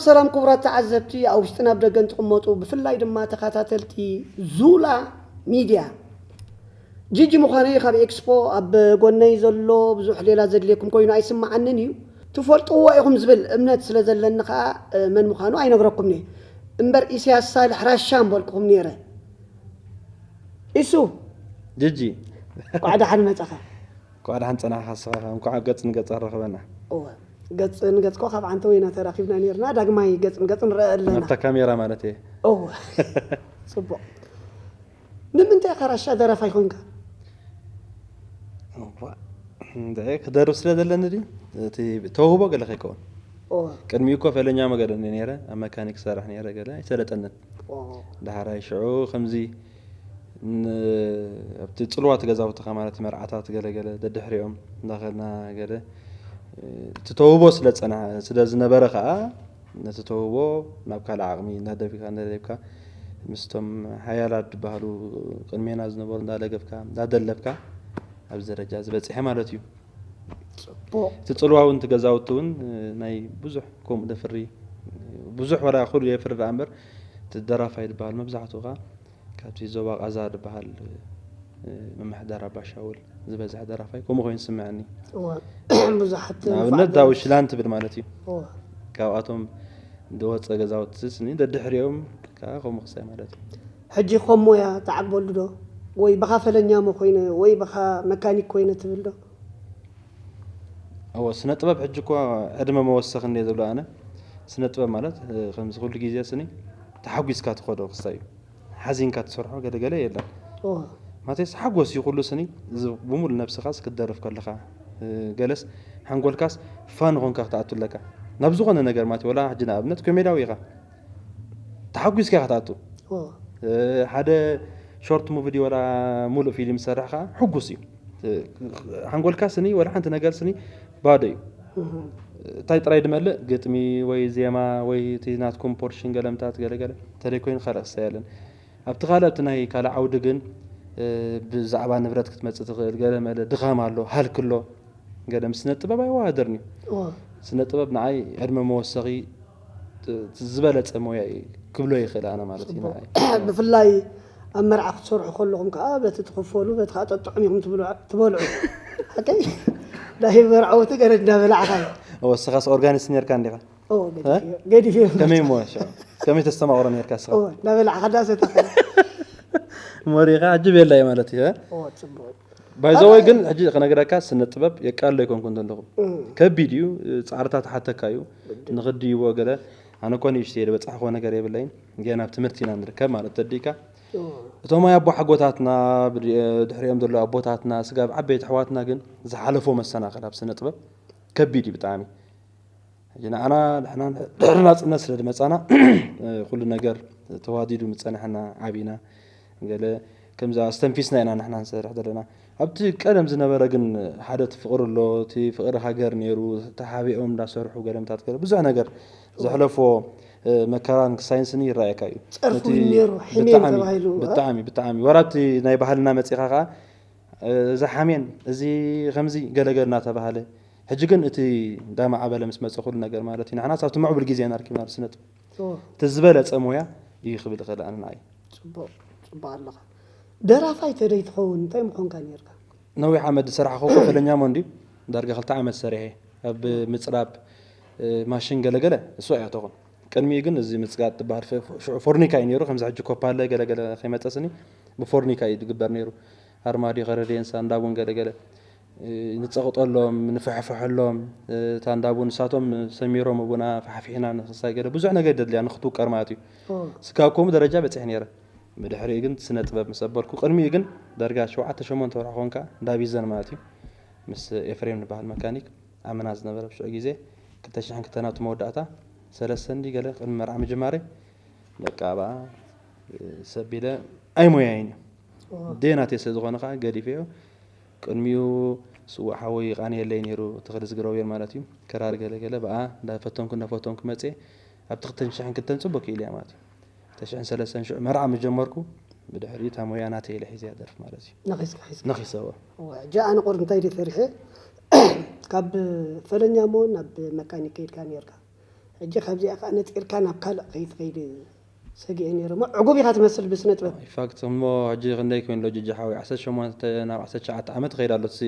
ሰላም ክቡራት ተዓዘብቲ ኣብ ውሽጥን ኣብ ደገን ትቕመጡ፣ ብፍላይ ድማ ተኸታተልቲ ዙላ ሚድያ። ጂጂ ምዃነይ ካብ ኤክስፖ ኣብ ጎነይ ዘሎ ብዙሕ ሌላ ዘድልየኩም ኮይኑ ኣይስምዓንን እዩ። ትፈልጥዎ ኢኹም ዝብል እምነት ስለ ዘለኒ ከኣ፣ እ፣ መን ምዃኑ ኣይነግረኩምን እየ። እምበር ኢሳያስ ሳልሕ ራሻ ምበልኩኹም ነይረ። ኢሱ፣ ጂጂ። እንኳዕ ደሓን መጻኻ። እንኳዕ ደሓን ጸናሕካ ንስኻ ኸኣ። እንኳዕ ገጽ ንገጽ ኣራኸበና። እወ፣ ገጽ ንገጽ እኮ ካብ ዓንተ ወይና ተራኺብና ነይርና፣ ዳግማይ ገጽ ንገጽ ንረአ ኣለና። ናብታ ካሜራ ማለት እየ። እወ። ጽቡቕ። ንምንታይ ኢኻ ራሻ ደራፋይ ኮንካ? እዋ፣ እንድዒ ክደርፍ ስለ ዘለኒ ድዩ? እቲ ተውህቦ ገለ ከይከውን። እወ። ቅድሚኡ እኮ ፈለኛ መገዲ ነይረ፣ ኣብ መካኒክ ክሰርሕ ነይረ፣ ገለ ኣይሰለጠንን። እወ። ዳሕራይ ሽዑ ከምዚ ን-፣ ኣብቲ ጽልዋት ገዛውትኻ ማለት መርዓታት ገለ ገለ ደድሕሪኦም እንዳኸድና ገለ፣ እ፣ እቲ ተውህቦ ስለ ጸና-፣ ስለ ዝነበረ ከኣ ነቲ ተውህቦ ናብ ካልእ ዓቕሚ እንዳደብካ፣ እንዳደብካ ምስቶም ሓያላት ዝበሃሉ ቅድሜና ዝነበሩ እንዳለገብካ፣ እንዳደለብካ ኣብዚ ደረጃ ዝበጽሐ ማለት እዩ። ጽቡቕ። እቲ ጽልዋ እውን፣ እቲ ገዛውቲ እውን፣ እ፣ ናይ ብዙሕ ከምኡ ደፍሪ፣ ብዙሕ ዋላ ኩሉ የፍሪ ደኣ እምበር፣ እቲ ደራፋይ ዝበሃል መብዛሕትኡ ከኣ ካብቲ ዞባ ቃዛ ዝበሃል፣ እ፣ ምምሕዳር ኣባሻውል ዝበዝሐ ደራፋይ ከምኡ ኮይኑ ዝስምዐኒ። እወ፣ ብዙሓት ንኣብነት ንፉዓት ዳዊት ደረፍቲ። ሽላን ትብል ማለት እዩ። እወ። ካብኣቶም ዝወፀ ገዛውቲ ስኒ ደድሕሪኦም ከዓ ከምኡ ክሳይ ማለት እዩ። ሕጂ ከም ሞያ ትዓግበሉ ዶ? ወይ ብኻ ፈለኛሞ ኮይነ ወይ ብኻ መካኒክ ኮይነ ትብል ዶ? እወ፣ ስነ ጥበብ ሕጂ እኮ ዕድመ መወሰኺ እንደ ዝብሎ ኣነ፣ ስነ ጥበብ ማለት፣ እ፣ ከምዚ ኩሉ ግዜ ስኒ ተሓጒስካ ትኸዶ ክስታይ እዩ። ሓዚንካ ትሰርሖ ገለ ገለ የለን። እወ። ማለትስ ሓጎስ እዩ ኩሉ ስኒ፣ እዚ ብሙሉ ነብስኻስ ክትደርፍ ከለኻ፣ እ፣ ገለስ ሓንጎልካስ ፋን ኾንካ ክትኣቱ ኣለካ። ናብ ዝኾነ ነገር ማለት እዩ፣ ወላ ሕጂ ንኣብነት ኮሜድያዊ ኢኻ፣ ተሓጒስካ ኢኻ ትኣቱ። እወ። እ፣ ሓደ ሾርት ሙቪ ድዩ ወላ ሙሉእ ፊልም ዝሰርሕ ኸዓ ሕጉስ እዩ። እ፣ ሓንጎልካ ስኒ ወላ ሓንቲ ነገር ስኒ ባዶ እዩ። እህ። እንታይ ጥራይ ድመልእ? ግጥሚ ወይ ዜማ ወይ እቲ ናትኩም ፖርሽን ገለምታት ገለ ገለ እንተደይ ኮይኑ ካልእ ክሳይ የለን። ኣብቲ ካልእ ኣብቲ ናይ ካልእ ዓውዲ ግን፣ እ፣ ብዛዕባ ንብረት ክትመጽእ ትኽእል፣ ገለ መለ ድኻም ኣሎ፣ ሃልኪ ኣሎ። ገለ ምስ ስነ ጥበብ ኣይወዳደርን እዩ። እወ። ስነ ጥበብ ንዓይ ዕድመ መወሰኺ ት-፣ ዝበለጸ ሞያ እዩ ክብሎ ይኽእል ኣነ ማለት እዩ ጽቡቕ። ንዓይ። ብፍላይ ኣብ መርዓ ክትሰርሑ ከለኹም ከኣ በቲ ትኽፈሉ፣ በቲ ከኣ ጠጥዑም ኢኹም ትብልዑ-፣ ትበልዑ። ሓቀይ? ናይ መርዓውቲ ገለ እንዳበላዕኻ እዩ። እወ፣ እስኻስ ኦርጋኒስት ነርካ እንዲኻ? እወ፣ እ? ገዲፍ እየ፣ ገዲፍ እየ። ከመይ እሞ፣ ሽዑ? ከመይ ተስተማቕሮ ነርካ እስኻ? እወ፣ እንዳበላዕኻ እንዳሰተኻ። ሞሪኻ ዕጅብ የላ እዩ ማለት እዩ፣ እ? እወ፣ ጽቡቕ። ባይ ዘ ወይ ኣባይ ግን ሕጂ ክነግረካ ስነ ጥበብ የቃልሎ ኣይኮንኩን ዘለኹ። እም። ከቢድ እዩ፣ ጻዕርታት ሓተካ እዩ። ግድን። ንኽድይቦ ገለ፣ ኣነ እኮ ንእሽተይ ዝበጻሕክዎ ነገር የብለይን። ገና ኣብ ትምህርቲ ኢና ንርከብ ማለት ተዲካ። እም። እቶም ኣይ ኣቦ ሓጎታትና፣ ብድ-፣ ድሕሪኦም ዘለዉ ኣቦታትና፣ ስጋብ ዓበይቲ ኣሕዋትና ግን ዝሓለፎ መሰናኽል ኣብ ስነ ጥበብ ከቢድ እዩ ብጣዕሚ። ሕጂ ንዓና ንሕና ድሕሪ ናጽነት ስለ ዝመጻና፣ ኩሉ ነገር ተዋዲዱ ምስ ጸንሐና ዓቢና፣ ገለ ከምዛ ኣስተንፊስና ኢና ንሕና ንሰርሕ ዘለና። ኣብቲ ቀደም ዝነበረ ግን ሓደ እቲ ፍቕሪ ኣሎ፣ እቲ ፍቕሪ ሃገር ነይሩ፣ ተሓቢኦም እንዳሰርሑ ገለምታት ገለ ብዙሕ ነገር ዘሕለፎ፣ እ፣ መከራን ክሳይን ስኒ ይረኣየካ እዩ። ጸርፊ ነቲ እውን ነይሩ፣ ሕሜን ብጣዕሚ፣ ተባሂሉ፣ እ? ብጣዕሚ፣ ብጣዕሚ። ወላ ኣብቲ ናይ ባህልና መጺኻ ከኣ፣ እ፣ እዚ ሓሜን፣ እዚ ከምዚ ገለገል እናተባሃለ፣ ሕጂ ግን እቲ እንዳማዕበለ ምስ መጸ ኩሉ ነገር ማለት እዩ። ንሕናስ ኣብቲ ምዕቡል ግዜ ኢና ረኪብና ስነ ጥበብ። እወ። እቲ ዝበለጸ ሞያ እዩ ክብል ይኽእል ኣነ ንዓይ። ጽቡቕ፣ ጽቡቕ ኣለኻ። ደራፋይ ተደይ ትኸውን እንታይ ምኾንካ ነይርካ? ነዊሕ ዓመት ዝሰራሕኹ እኮ ፈለኛ ሞ እንድዩ። ዳርጋ ክልተ ዓመት ሰሪሐ። ኣብ ምጽራብ፣ እ፣ ማሽን ገለገለ እሱ እያ ተኹን። ቅድሚኡ ግን እዚ ምጽቃጥ ትበሃል ፈ-፣ ሽዑ ፎርኒካ እዩ ነይሩ። ከምዚ ሕጂ ኮፓለ ገለገለ ከይመጸ ስኒ ብፎርኒካ እዩ ዝግበር ነይሩ። ኣርማድዮ ከረድየን ሳንዳቡን ገለገለ። እ፣ ንጸቕጠሎም፣ ንፍሕፍሐሎም፣ እ፣ ታንዳቡ ንሳቶም ሰሚሮም እቡና ፋሕፊሕና ንኽሳይ ገለ ብዙሕ ነገር ደድልያ ንኽትውቀር ማለት እዩ። ኦ። ስካብ ከምኡ ደረጃ በጺሐ ነይረ። ብድሕሪኡ ግን ስነ ጥበብ ምስ ኣበልኩ፣ ቅድሚኡ ግን ዳርጋ ሸውዓተ ሸሞንተ ወርሒ ኮንካ እንዳ ቢዘን ማለት እዩ። ምስ ኤፍሬም ንበሃል መካኒክ ኣመና ዝነበረ ብሽዑ ግዜ ክልተ ሽሕን ክልተን ኣብቲ መወዳእታ ሰለስተ እንዲ ገለ ቅድሚ መርዓ ምጅማረይ በቃ ኣብኣ፣ እ፣ ሰቢለ ኣይሞያይን እዩ። ኦ። ደይ ናተይ ስለ ዝኾነ ኸዓ ገዲፈዮ። ቅድሚኡ ስዉእ ሓወይ ይቓንየለይ ነይሩ፣ ተኽለ ዝግረውየል ማለት እዩ። ክራር ገለ ገለ ብኣ እንዳፈተንኩ እንዳፈተንኩ መጽየ። ኣብቲ ክልተ ሽሕን ክልተን ጽቡቕ ክኢለ እያ ማለት እዩ። ክልተ ሽሕን ሰለስተን ሽዑ መርዓ ምስ ጀመርኩ፣ ብድሕሪኡ እታ ሞያ ናተይ ኢለ ሒዘያ ደርፊ ማለት እዩ። ነኺስካ ሒዝካ? ነኺሰዎ። እወ፣ ሕጂ ኣነ ቁሩብ እንታይ ድየ ፈሪሐ፣ ካብ ፈለኛ እሞ ናብ መካኒክ ከይድካ ነይርካ። ሕጂ ካብዚኣ ከዓ ነፂርካ ናብ ካልእ ከይትኸይድ ሰጊኤ ነይረ። እሞ ዕጉብ ኢኻ ትመስል ብስነ ጥበብ። ኢንፋክት እሞ ሕጂ ክንደይ ኮይኑ ኣሎ ጅጂ ሓወይ? ዓሰርተ ሸሞንተ ናብ ዓሰርተ ትሽዓተ ዓመት ይኸይድ ኣሎ። እቲ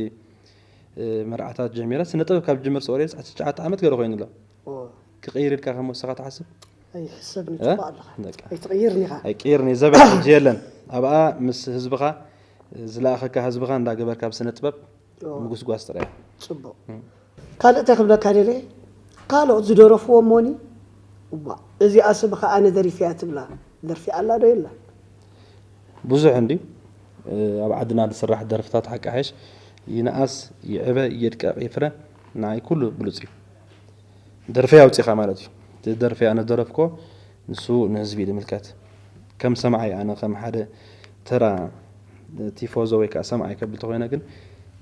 መርዓታት ጀሚረ ስነ ጥበብ ካብ ጅምር ሰወሬ ዓሰርተ ትሽዓተ ዓመት ገለ ኮይኑ ኣሎ። ክቕይር ኢልካ ከም ወሰኻ ትሓስብ? ኣይሕሰብን እ? ጽቡቕ ኣለኻ። በቃ። ኣይትቕይርን ኢኻ። ኣይቅይርን እየ ዘበን ሕጂ የለን። ኣብኣ ምስ ህዝብኻ ዝለኣኸካ ህዝብኻ እንዳገበርካ ብስነ ጥበብ ምጉስጓስ ጥራይ። ጽቡቕ። ካልእ እንታይ ክብለካ ደልየ፣ ካልኦት ዝደረፍዎ እሞኒ እዋ እዚኣስ ብኸ ኣነ ደሪፈያ ትብላ ደርፊ ኣላ ዶ የላ? ብዙሕ እንድዩ ኣብ ዓድና ዝስራሕ ደርፍታት ሓቂ ሓይሽ ይንኣስ ይዕበ ይድቀቕ ይፍረ ንዓይ ኩሉ ብሉፅ እዩ። ደርፈይ ኣውፂኻ ማለት እዩ። እቲ ደርፈይ ኣነ ደረፍኮ ንሱ ንህዝቢ እዩ ዝምልከት። ከም ሰምዓይ ኣነ ከም ሓደ ተራ ቲፎዞ ወይ ከዓ ሰምዓይ ከብል ተኮይነ ግን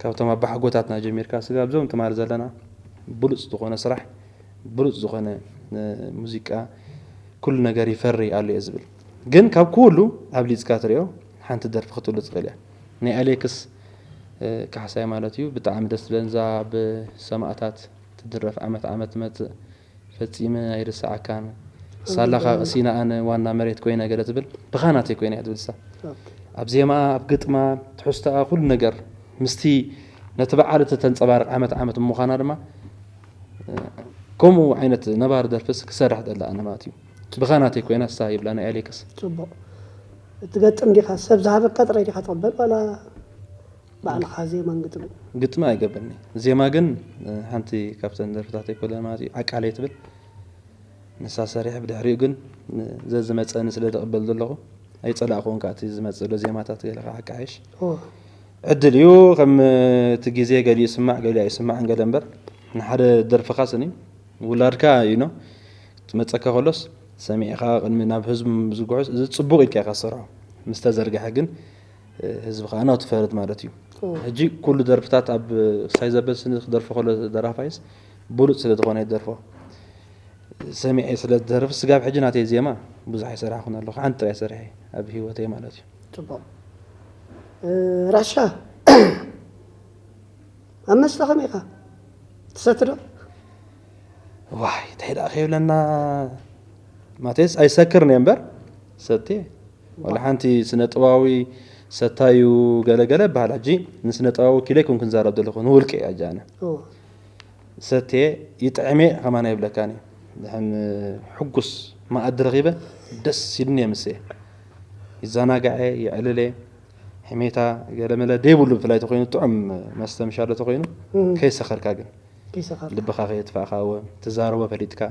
ካብቶም ኣባሓጎታትና ጀሚርካ ስጋብ ዞም ትማል ዘለና ብሉፅ ዝኾነ ስራሕ ብሉፅ ዝኾነ ሙዚቃ ኩሉ ነገር ይፈሪ ኣሎ እየ ዝብል። ግን ካብ ኩሉ ኣብሊፅካ ትሪኦ ሓንቲ ደርፊ ክትብሉ ትኽእል እያ። ናይ ኣሌክስ ካሕሳይ ማለት እዩ። ብጣዕሚ ደስ ትብለኒ እዛ ብሰማእታት ትድረፍ ዓመት ዓመት ትመፅእ ፈፂመ ኣይርስዓካን ሳላኻ ቀሲና ኣነ ዋና መሬት ኮይነ ገለ ትብል ብኻ ናተይ ኮይነ እያ ትብል እሳ ኣብ ዜማ ኣብ ግጥማ ትሕዝቶኣ ኩሉ ነገር ምስቲ ነቲ በዓል እቲ ተንፀባርቕ ዓመት ዓመት ምዃና ድማ ከምኡ ዓይነት ነባሪ ደርፍስ ክሰርሕ ደላ ኣነ ማለት እዩ ብኻ ናተይ ኮይና እሳ ይብላ ናይ ኣሌክስ ጽቡቕ እትገጥም ዲኻ ሰብ ዝሃበካ ጥራይ ዲኻ ትቕበል ዋላ ባዕልኻ ዜማን ግጥምን ግጥሚ ኣይገብርኒ ዜማ ግን ሓንቲ ካብተን ደርፍታተይ ኮለን ማለት እዩ ዓቃለይ ትብል ንሳ ሰሪሐ ብድሕሪኡ ግን ዘዝመፀኒ ስለ ዝቕበል ዘለኹ ኣይፀላእክዎን ከዓ እቲ ዝመፅእ ዘሎ ዜማታት ገለ ከዓ ሓቂ ሓይሽ ዕድል እዩ ከም እቲ ግዜ ገሊኡ ይስማዕ ገሊኡ ኣይስማዕን ገለ እምበር ንሓደ ደርፍኻ ስኒ ውላድካ እዩ ትመፀካ ከሎስ ሰሚዕኻ ቅድሚ ናብ ህዝቢ ዝጉዕዝ እዚ ፅቡቕ ኢልካ ኢኻ ዝሰርሖ ምስ ተዘርግሐ ግን ህዝቢ ከዓ ናቱ ፈርድ ማለት እዩ ሕጂ ኩሉ ደርፍታት ኣብ ሳይ ዘበል ስኒ ክደርፎ ከሎ ደራፋይስ ብሉፅ ስለ ዝኾነ ይደርፎ ሰሚዐ ስለ ዝደርፍ ስጋብ ሕጂ ናተይ ዜማ ብዙሕ ኣይሰራሕኩን ኣለኹ ሓንቲ ጥራይ ሰሪሐ ኣብ ህይወተይ ማለት እዩ ፅቡቕ ራሻ ኣብ መስተ ከመይ ኢኻ ትሰቲ ዶ ዋይ እንታይ ደኣ ከይብለና ማቴስ ኣይሰክርን እየ እምበር ሰቴ ወላ ሓንቲ ስነ ጥባዊ ሰታዩ ገለገለ በሃል ሕጂ ንስነ ጥባዊ ወኪለ ይኮንኩ ንዛረብ ዘለኹ ንውልቀ እየ ኣጃነ ሰቴ ይጥዕሜ ከማና ይብለካኒ ድሕን ሕጉስ መኣዲ ረኺበ ደስ ኢሉኒ እየ ምስየ ይዘናግዐ ይዕልለ ሕሜታ ገለመለ ደይብሉ ብፍላይ ተኮይኑ ጥዑም መስተ ምሻሎ ተኮይኑ ከይሰኸርካ ግን ልብኻ ከየጥፋእካ እወ ትዛረቦ ፈሊጥካ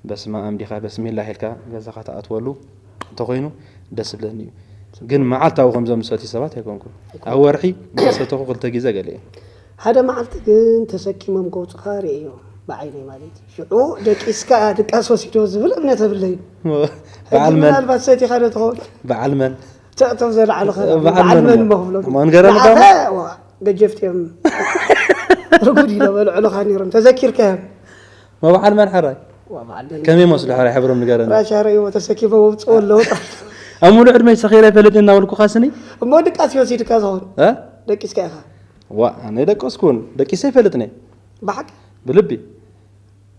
በስመ ኣም ዲኻ በስሚላህ ኢልካ ገዛኻ ትኣትወሉ እንተኾይኑ ደስ ዝብለኒ እዩ። ግን መዓልታዊ ከምዞም ዝሰትዩ ሰባት ኣይኮንኩን። ኣብ ወርሒ እንዳሰተኹ ክልተ ግዜ ገለ እየ። ሓደ መዓልቲ ግን ተሰኪሞም ከውፅኻ ርእዮ ብዓይነይ ማለት እዩ። ሽዑ ደቂስካ ድቃስ ወሲዶ ዝብል እምነት የብለይን። ሕጂ በዓል መን? ምናልባት ሰቲኻ ዶ ትኸውን? በዓል መን? ትእቶም ዘለዓልኸ በዓል በዓል መን መን እሞ? እሞ ክብሎም? እሞ ንገረኒ ንዓኸ ደሞ? ዋ፣ ገጀፍቲ እዮም። ርጉድ ኢሎ በልዕሉኻ ነይሮም። ተዘኪርካዮም? እሞ በዓል መን ሕራይ? ዋ፣ በዓል መን? ከመይ መስሉ ሕራይ ሕብሮም ንገረኒ። ራሻ ርእይዎ ተሰኪፎም ኣውፅኦ ኣለዉ። ኣብ ሙሉእ ዕድመይ ሰኺረ ኣይፈልጥን እናበልኩኻ ስኒ? እሞ ድቃስ እዩ ወሲድካ ዝኸውን። እ? ደቂስካ ኢኻ። ዋ፣ ኣነ ደቀስኩን። ደቂሰ ኣይፈልጥን እየ። ብሓቂ? ብልቢ።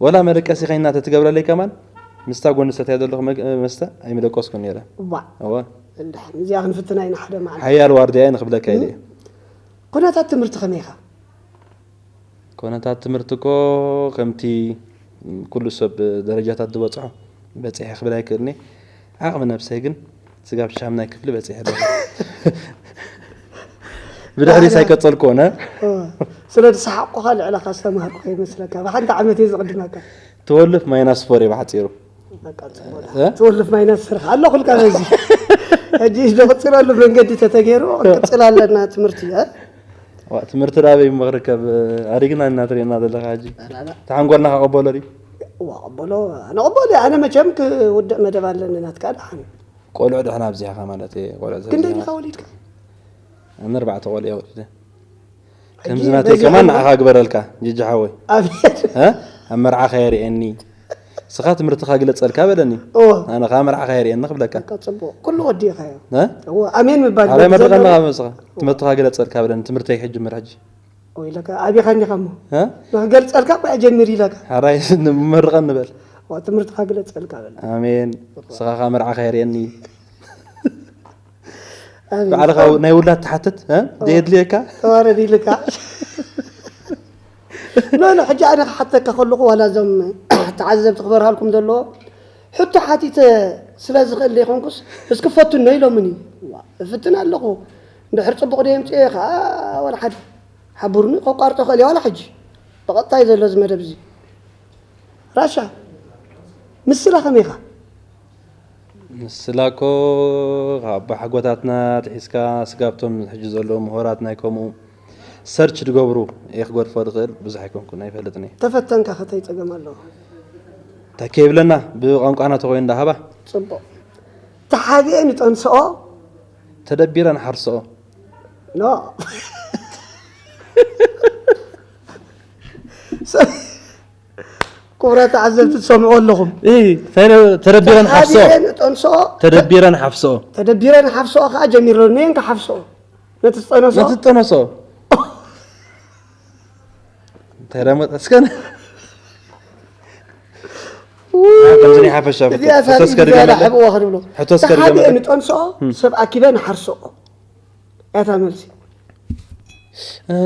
ወላ መደቀሲ ከይና ተትገብረለይ ከማን ምስታ ጎኒ ሰትያ ዘለኹ መግ- መስተ ኣይምደቀስኩን ነይረ። ዋ። እወ። እንድሕር እዚኣ ክንፍትና ኢና ሓደ መዓልቲ። ሓያል ዋርድያ እየ ንኽብለካ ኢለ እየ። ኩነታት ትምህርቲ ከመይ ኢኻ? ኮነታት ትምህርቲ እኮ ከምቲ ኩሉ ሰብ ደረጃታት ዝበፅሖ በፂሐ ክብል ኣይክእልን እየ። ዓቕሚ ነብሰይ ግን ስጋብ ሻምናይ ክፍሊ በፂሐ ኣለኹ። ብድሕሪስ ኣይቀፀልኩዎን እ? ስለ ዝሰሓቕኩኻ ልዕለኻ ዝተምሃርኩ ከይመስለካ ብሓንቲ ዓመት እየ ዝቕድመካ ትወልፍ ማይናስ ፎር እየ ብሓፂሩ በቃ ጽቡቕ እ? ትወልፍ ማይናስ ስርሕ ኣለኹልካ በዚ ሕጂ ዝቕፅለሉ መንገዲ ተተገይሩ ቅፅል ኣለና ትምህርቲ እ? ዋ፣ ትምህርቲ ዳ ኣበይ እሞ ክርከብ ኣሪግና ኢና ትርእየና ዘለኻ ሕጂ ተሓንጎልና ከቐበሎ ድዩ ዋ ቀበሎ ኣነ ቀበሎ ኣነ መቸም ክውድእ መደብ ኣለኒ ናትካ ደሓን ቆልዑ ድሕና ኣብዚሕኻ ማለት እየ ቆልዑ ክንደይ ዲኻ ወሊድካ ኣነ ኣርባዕተ ቆልዑ እየ ወሊደ ከምዚ ናተይ ከማን ንዓኻ ግበረልካ ጅጂ ሓወይ ኣቤት እ? ኣብ መርዓኻ የርእየኒ ንስኻ ትምህርትኻ ግለፀልካ በለኒ እዎ ኣነ ኸዓ መርዓኻ የርእየኒ ክብለካ በቃ ፅቡቅ ኩሉ ወዲእኻዮ እ? እዎ ኣሜን ምባል ኣበይ መርቀኒ በዘለዎ- ካብ ንስኻ ትምህርትኻ ግለፀልካ በለኒ ትምህርተይ ክጅምር ሕጂ እዎ ኢለካ ኣቢኻ እኒኻ እሞ እ? ንክገልፀልካ እኮ እያ ጀሚር ኢለካ ሓራይ መርቀኒ በል ትምህርትኻ ግለጸልካ በል። ኣሜን። ንስኻ ከዓ መርዓኻ የርእየኒ። ኣሜን። ባዕልኻ ናይ ውላድ ትሓትት እ? ደየድልየካ? ተዋረድ ኢልካ። ኖ ኖ፣ ሕጂ ኣነ ክሓተካ ከለኹ ዋላ እዞም ተዓዘብቲ ክበርሃልኩም ዘለዎ ሕቶ ሓቲተ ስለ ዝኽእል ዘይኮንኩስ፣ እስኪ ፈትኖ ኢሎምኒ። ዋ፣ እፍትን ኣለኹ። እንድሕር ጽቡቕ ደየምፅኦ ከዓ ዋላ ሓደ ሓቡርኒ ከቋርጦ ክእል እየ። ዋላ ሕጂ ብቐጥታ እዩ ዘሎ እዚ መደብ እዚ። ራሻ፣ ምስላ ከመይ ኢኻ? ምስላ እኮ ካብ ኣቦሓጎታትና ትሒዝካ ስጋብቶም ሕጂ ዘለዉ ምሁራት ናይ ከምኡ ሰርች ድገብሩ እየ ክገድፎ ድኽእል ብዙሕ ኣይኮንኩን ኣይፈልጥን እየ። ተፈተንካ ከተይ ጸገም ኣለዎ? እንታይ ከይብለና ብቋንቋና ተኮይኑ እንዳሃባ ጽቡቕ። ተሓቢኤ ንጠንስኦ ተደቢረ ንሓርሶ ኖ። ክቡራት ተዓዘብቲ ትሰምዑ ኣለኹም። እይ፣ እንታይ ነው? ተደቢረ ንሓፍሶ ተሓቢኤ ንጠንስኦ ተደቢረ ንሓፍሶ ተደቢረ ንሓፍስኦ ከዓ ጀሚርሎ ነየን ክሓፍስኦ ነቲ ዝጠነስኦ ነቲ ዝጠነሶ እንታይ ደሞ እስከ ከምዚ ናይ ሓፈሻ እዚኣ ሳሪ ሕቶ እስከ ዝያዳ ድገመለይ ሕብእዋ ክንብሎ ሕቶ እስከ ተሓቢኤ ድገመለይ ንጠንስኦ ሰብ ኣኪበ ንሓርስኦ። እታ መልሲ እ፣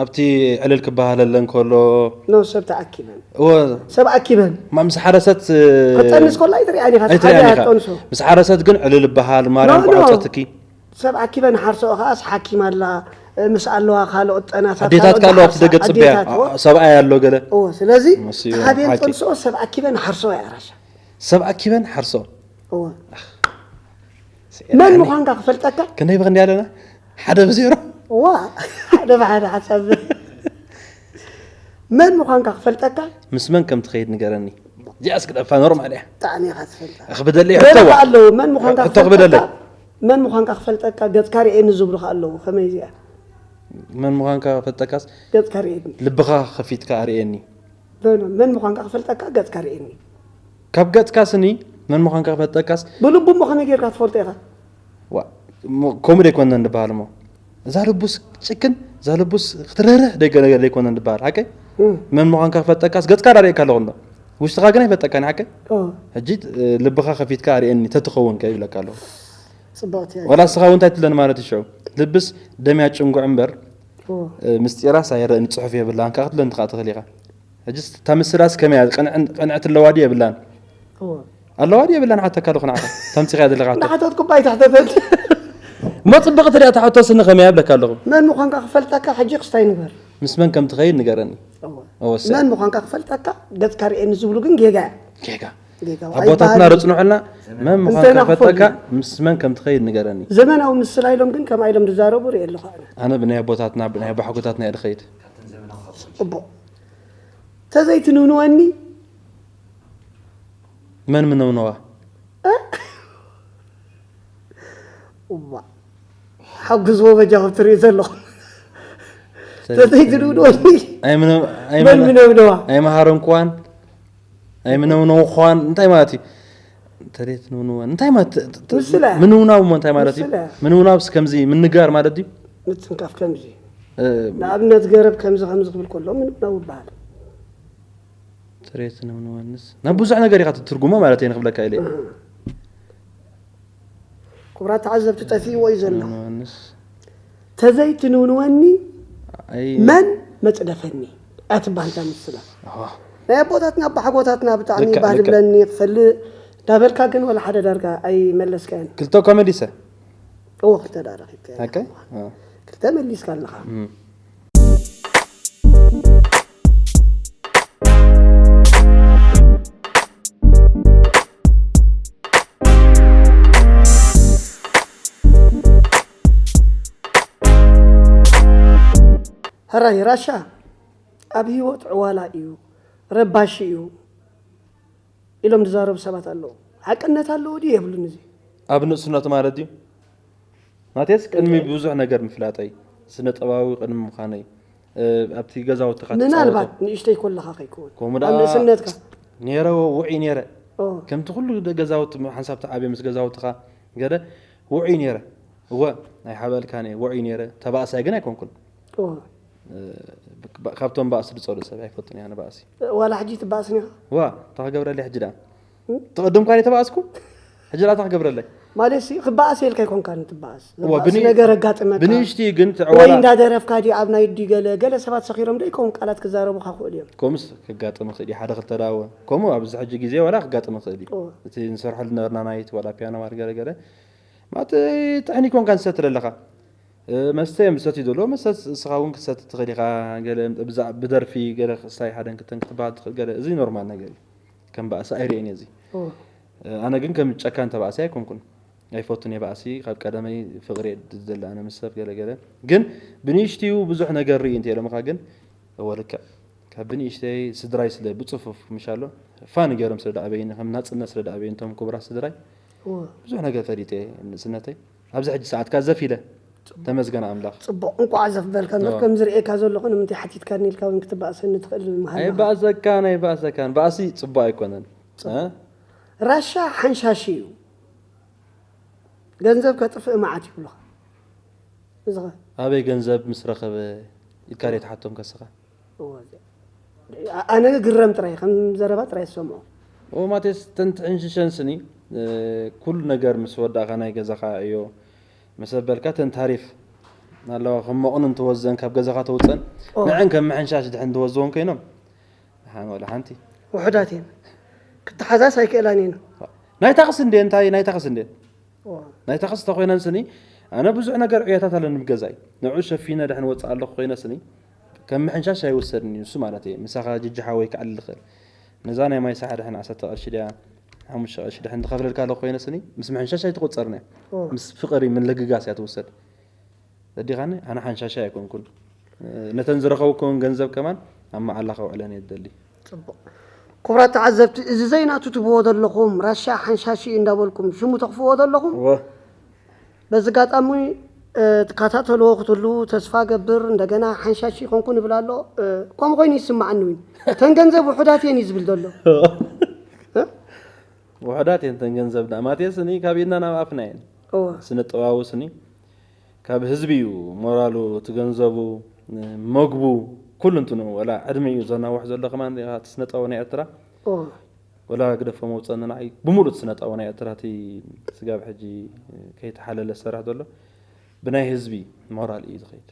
ኣብቲ ዕልል ክበሃለለን ከሎ ኖ ሰብ ተኣኪበን እወ ሰብ ኣኪበን ማ ምስ ሓረሰት እ፣ ክጠንስ ከላ ኣይትሪኣን ኢኻ ኣይትሪኣን ተሓቢኣ ኢኻ ጠንሶ ምስ ሓረሰት ግን ዕልል በሃል ማርያም ኖ፣ ኖ። ቋዕፀትኪ ሰብ ኣኪበን ሓርሶ ኸዓ ሓኪም ኣላ ምስ ኣለዋ ካልኦት ጠናሳ ኣዴታትካ ኣለዋ ኣብቲ ደገ ፅበያ ኣዴታት እዎ። ሰብኣይ ኣሎ ገለ እዎ ስለዚ መሲኡ ተሓቢኤን ሓቂ። ጠንስኦ ሰብ ኣኪበን ሓርሶ እያ ራሻ ሰብ ኣኪበን ሓርሶ እዎ ስዒር መን ከመይ? ምዃንካ ክፈልጠካ ክንደይ ብክንደይ ኣለና ሓደ ብዜሮ እዋ ሓደ ብሓደ ሓሳብ መን ምዃንካ ክፈልጠካ ምስ መን ከም ትኸይድ ንገረኒ እዚኣስ ክደፋ ኖርማል እያ ብጣዕሚ ኢኻ ትፈልጣ ክብደለይ ገለ ሕተዋ ከ ኣለዉ መን ምዃንካ ሕቶ ክብደለይ ክፈልጠካ መን ምዃንካ ክፈልጠካ ገጽካ ርእየኒ ዝብሉኻ ኣለዉ ከመይ እዚኣ መን ምዃንካ ክፈልጠካስ ገጽካ ርእየኒ ልብኻ ከፊትካ ኣርእየኒ ኖ፣ ኖ፣ መን ምዃንካ ክፈልጠካ ገጽካ ርእየኒ ካብ ገጽካ ስኒ መን ምዃንካ ክፈልጠካስ ብልቡ እሞ ከመይ ጌርካ ትፈልጦ ኢኻ ዋ፣ እሞ ከምኡ ደይኮነን ዝበሃል እሞ እዛ ልቡስ ጭክን እዛ ልቡስ ክትርህርህ ደይኮነን ዝበሃል ሓቀይ እም፣ መን ምዃንካ ክፈልጠካስ ገጽካ ዳርእየካ ኣለኹ እንዶ ውሽጥኻ ግን ኣይፈጠካን ሓቀይ ኦ፣ ሕጂ እ፣ ልብኻ ከፊትካ ኣርእየኒ ተትኸውን ከ ይብለካ ኣለኹ ጽብቕቲ እያ ወላ እስኻ እውን እንታይ ትብለኒ ማለት እዩ ሽዑ ልብስ ደምያ ጭንጉዕ እምበር ኦ፣ እ፣ ምስጢራስ ኣይረእን ጽሑፍ የብላን ከዓ ክትብለኒ ትኽእል ኢኻ ሕጂ እታ ምስላስ ከመይ እያ ቅንዕን- ቅንዕቲ ኣለዋ ድዩ የብላን ኦ። ኣለዋ ድዩ የብላን ሓተካ ኣለኹ ንዓኻ ተምፂኻ ዘለኻ ሕቶ እንዳሓተትኩ እባ ኣይትሕተተኒ እሞ ፅብቕቲ ድያ እታ ሕቶ ስኒ ከመይ እያ ይብለካ ኣለኹ መን ምዃንካ ክፈልጠካ ሕጂ ክስታይ ንበር ምስ መን ከም ትኸይድ ንገረኒ እወ። እወ፣ እሰይ። መን ምዃንካ ክፈልጠካ ገጽካ ርእየኒ ዝብሉ ግን ጌጋ እያ ጌጋ ጌጋ ኣቦታትና ኣይበሃልን። ርፅንሑልና መን ምዃን እንተና ከፈጠካ ክፈልጥ። ምስ መን ከም ትኸይድ ንገረኒ ዘመናዊ ምስላ ኢሎም ግን ከምኣ ኢሎም ዝዛረቡ ርእየ ኣለኹ ኣነ ኣነ ብናይ ኣቦታትና ብናይ ኣባሓጎታትና እየ ድኸይድ እቦ ተዘይትንውንወኒ መን ምነውነዋ እዋ ሓግዝዎ በጃኹም ትርኢ ዘለኹም ተዘይትንውንወኒ ኣይምነ- መን ኣይምነ- ምነውነዋ ኣይመሃረንኩዋን ኣይምነውነውኳን እንታይ ማለት እዩ ተሬት ንውንወን እንታይ ማለት ተ- ተ- ምስላ። ምንውናው እሞ እንታይ ማለት እዩ ምስላ። ምንውናው ስ ከምዚ ምንጋር ማለት እዩ ምትንካፍ ከምዚ እ፣ ንኣብነት ገረብ ከምዚ ከምዚ ክብል ከሎ ምንውናው ይበሃል ተሬት ንውንወንስ ናብ ብዙሕ ነገር ኢኻ ትትርጉሞ ማለት እየ ንክብለካ ኢለ ክቡራት ተዓዘብቲ ጠፊእዎ እዩ ዘሎ ንውንወንስ ተዘይትንውንወኒ ኣይ መን መፅደፈኒ ኣትባህልታ ምስላ ኣዋ። ናይ ኣቦታትና ኣባሓጎታትና ብጣዕሚ ልክዕ፣ ባህሊ ልክዕ። ብለኒ ክፈልእ እንዳበልካ ግን ወላ ሓደ ዳርጋ ኣይመለስካዮን ክልተ እኮ መሊሰ እዎ ክልተ ዳርጋ ሒዝካዮ ኦኬ እ። ክልተ መሊስካ ኣለኻ እም። ሕራይ ራሻ ኣብ ህይወት ዕዋላ እዩ ረባሺ እዩ ኢሎም ዝዛረቡ ሰባት ኣለዉ ሓቅነት ኣለዉ ድዩ የብሉን እዚ ኣብ ንእስነቱ ማለት ድዩ ማቴስ ቅድሚ ብዙሕ ነገር ምፍላጠይ ስነ ጥባዊ ቅድሚ ምዃነይ እ፣ ኣብቲ ገዛውትኻ ምናልባት ትፃወቶ ንእሽተይ ኮለኻ ከይከውን ከምኡ ኣብ ደኣ ንእስነትካ ነረ ውዑይ ነረ ኦ፣ ከምቲ ኩሉ ገዛውቲ ሓንሳብ ተዓብየ ምስ ገዛውትኻ ገለ ውዑይ ነረ እወ ናይ ሓበልካ ነ ውዑይ ነረ ተባእሳይ ግን ኣይኮንኩን ኦ፣ እ፣ ባ- ካብቶም ባእሲ ዝጸልኡ ሰብ ኣይፈቱን እየ ኣነ ባእሲ። ዋላ ሕጂ ትባእስን ኢኻ? ዋ፣ እንታይ ክገብረለይ ሕጂ ደኣ? ትቕድም ኳ ተባእስኩ፣ ሕጂ ደኣ እንታይ ክገብረለይ? ማለት ሲ ክባእስ ኢልካ ኣይኮንካን ትባእስ። እዋ፣ ዝባእስ ብን- ነገር ኣጋጥመካ ብንእሽቲ ግን ወይ ትዕወላ እንዳደረፍካ ድዩ ኣብ ናይ ዲ ገለ ገለ ሰባት ሰኺሮም ዶ ይከውን ቃላት ክዛረቡካ ክእሉ እዮም። ከምኡስ ክጋጥም ክእል እዩ፣ ሓደ ክልተ ዳወ ከምኡ ኣብዚ ሕጂ ግዜ ዋላ ክጋጥም ክእል እዩ። እዋ። እቲ ንሰርሐሉ ነበርና ናይት ዋላ ፒያኖ ማር ገለ ገለ ማለት ጥሕኒ ኮንካ ንሰትር ኣለኻ። እ፣ መስተ እዮም ዝሰትዩ ዘለዉ፣ መስተ እስኻ እውን ክትሰቲ ትኽእል ኢኻ። ገለ ብዛ- ብደርፊ ገለ ክስታይ ሓደን ክልተን ክትበሃል ትኽእል ገለ፣ እዚ ኖርማል ነገር እዩ። ከም ባእሲ ኣይርእን እየ እዚ። እዋ። እ፣ ኣነ ግን ከም ጨካን ተባእሲ ኣይኮንኩን። ኣይፈቱን እየ ባእሲ፣ ካብ ቀደመይ ፍቕሪ እየ ዝደሊ ኣነ ምስ ሰብ ገለ ገለ። ግን ብንእሽትዩ ብዙሕ ነገር ርኢ እንተ ኢሎምኻ ግን እወ ልክዕ። ካብ ብንእሽተይ ስድራይ ስለ ብጽፉፍ ምሽ ኣሎ ፋን ገይሮም ስለ ደኣበይኒ፣ ከም ናጽነት ስለ ደኣበይኒ እቶም ክቡራት ስድራይ እዋ። ብዙሕ ነገር ፈሊጠ እየ ንእስነተይ። ኣብዚ ሕጂ ሰዓት ከኣ ዘፍ ኢለ ተመስገን ኣምላኽ። ጽቡቕ እንቋዕ ዘፍበልካ እምበር እዋ። ከም ዝርእየካ ዘለኹ ንምንታይ ሓቲትካኒ ኢልካ እውን ክትባእሰኒ ትኽእል ምሃላ ኣይባእሰካን ኣይባእሰካን፣ ባእሲ ጽቡቕ ኣይኮነን። እ? ራሻ ሓንሻሺ እዩ። ገንዘብ ከጥፍእ መዓት ይብሉኻ። እዚ ኸ? ኣበይ ገንዘብ ምስ ረኸበ ኢልካ ዶ ትሓቶም ከስኻ? እዎ፣ እዚ። ኣነ ግረም ጥራይ ከም ዘረባ ጥራይ ዝሰምዖ። ኦ ማቴስ፣ ተን ትሕንሽሸን ስኒ፣ እ፣ ኩሉ ነገር ምስ ወዳእካ ናይ ገዛኻ እዮ መሰበልካ ተን ታሪፍ ኣለዋ ከም መቕንን ትወዘን ካብ ገዛኻ ተውፀን ኦ። ንዐን ከም ምሕንሻሽ ድሕን ትወዝወን ኮይኖም ሓን ወላ ሓንቲ ውሑዳት እየን። ክተሓዛስ ኣይክእላን እየን። ናይ ታክስ እንዴ እንታይ ናይ ታክስ እንዴ እዎ። ናይ ታክስ ተኮይነን ስኒ ኣነ ብዙሕ ነገር ዕዮታት ኣለኒ ብገዛይ ንዑ ሸፊነ ድሕን ወፅእ ኣለኩ ኮይነ ስኒ ከም ምሕንሻሽ ኣይወሰድን እዩ እሱ ማለት እየ ምሳኻ ጅጅሓወይ ክዓሊ ልኽእል ነዛ ናይ ማይ ሰሓ ድሕን ዓሰርተ ቅርሺ ድያ ሓሙሽተ ቅርሺ ድሕን ትኸፍለልካ ኣለኩ ኮይነ ስኒ ምስ ምሕንሻሽ ኣይትቆፀርን እያ እዎ። ምስ ፍቅሪ ምልግጋስ እያ ትውሰድ ዘዲኻኒ ኣነ ሓንሻሻ ኣይኮንኩን ነተን ዝረኸብኩን ገንዘብ ከማን ኣብ መዓላ ከውዕለን እየ ዝደሊ ፅቡቕ። ክቡራት ተዓዘብቲ፣ እዚ ዘይናቱ ትብዎ ዘለኹም ራሻ ሓንሻሺ እንዳበልኩም ሽሙ ተኽፍዎ ዘለኹም ወ በዚ ኣጋጣሚ እ፣ ትከታተልዎ ክትህሉ ተስፋ ገብር። እንደገና ሓንሻሺ ይኾንኩ ንብል ኣሎ። እ፣ ከምኡ ኮይኑ ይስማዓኒ እውን። እተን ገንዘብ ውሑዳት እየን እዩ ዝብል ዘሎ። እ? ውሑዳት እየን እተን ገንዘብ ዳ ማቴስ እኒ ካብ ኢድና ናብ ኣፍና እየን እወ። ስነ ጥበባዊ ስኒ ካብ ህዝቢ እዩ ሞራሉ እቲ ገንዘቡ መግቡ ኩሉ እንትኑ ወላ ዕድመ እዩ ዘናውሕ ዘሎ ከማን እቲ ስነ ጥበባዊ ናይ ኤርትራ እወ። ወላ ግደፎ መውፀኒ ንዓይ ብምሉእ እቲ ስነ ጥበባዊ ናይ ኤርትራ እቲ ስጋብ ሕጂ ከይተሓለለ ዝሰርሕ ዘሎ ብናይ ህዝቢ ሞራል እዩ ዝኸይድ